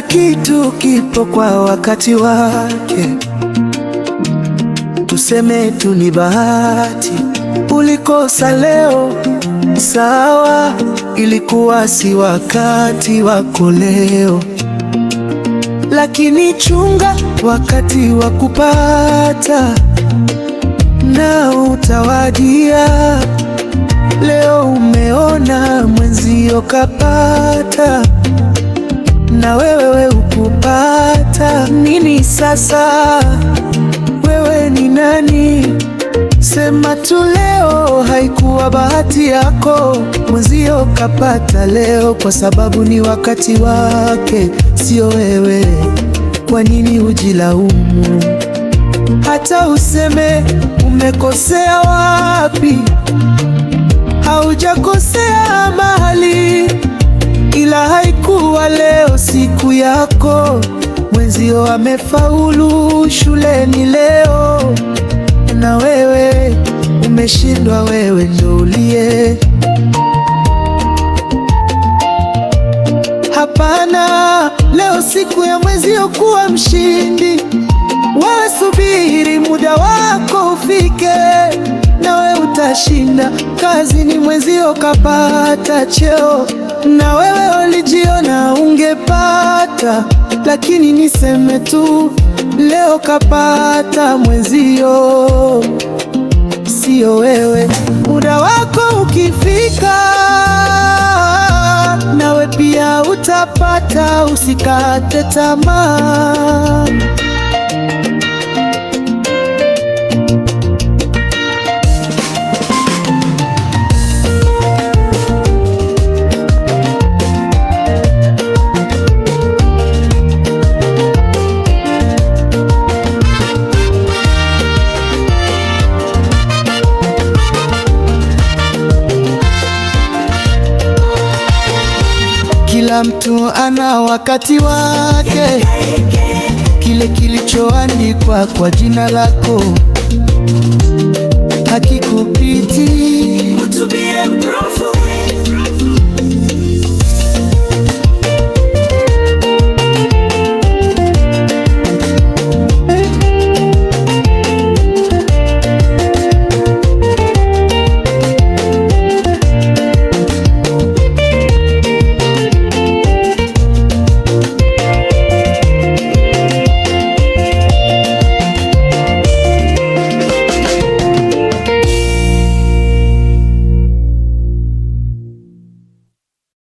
Kila kitu kipo kwa wakati wake. Tuseme tu ni bahati, ulikosa leo, sawa, ilikuwa si wakati wako leo. Lakini chunga wakati wa kupata na utawadia. Leo umeona mwenzio kapata, na wewe ukupata nini sasa? Wewe ni nani? Sema tu leo haikuwa bahati yako, mwenzio kapata leo kwa sababu ni wakati wake, sio wewe. Kwa nini ujilaumu? Hata useme umekosea wapi, haujakosea mahali, ila haikuwa leo siku yako. Mwenzio amefaulu shuleni leo, na wewe umeshindwa, wewe ndo uliye. Hapana, leo siku ya mwenzio kuwa mshindi. Wewe subiri muda wako ufike, nawe utashinda. Kazini mwenzio kapata cheo, na wewe ulijiona ungepata, lakini niseme tu leo kapata mwenzio, sio wewe. Muda wako ukifika, nawe pia utapata, usikate tamaa. Kila mtu ana wakati wake. Kile kilichoandikwa kwa jina lako hakikupiti.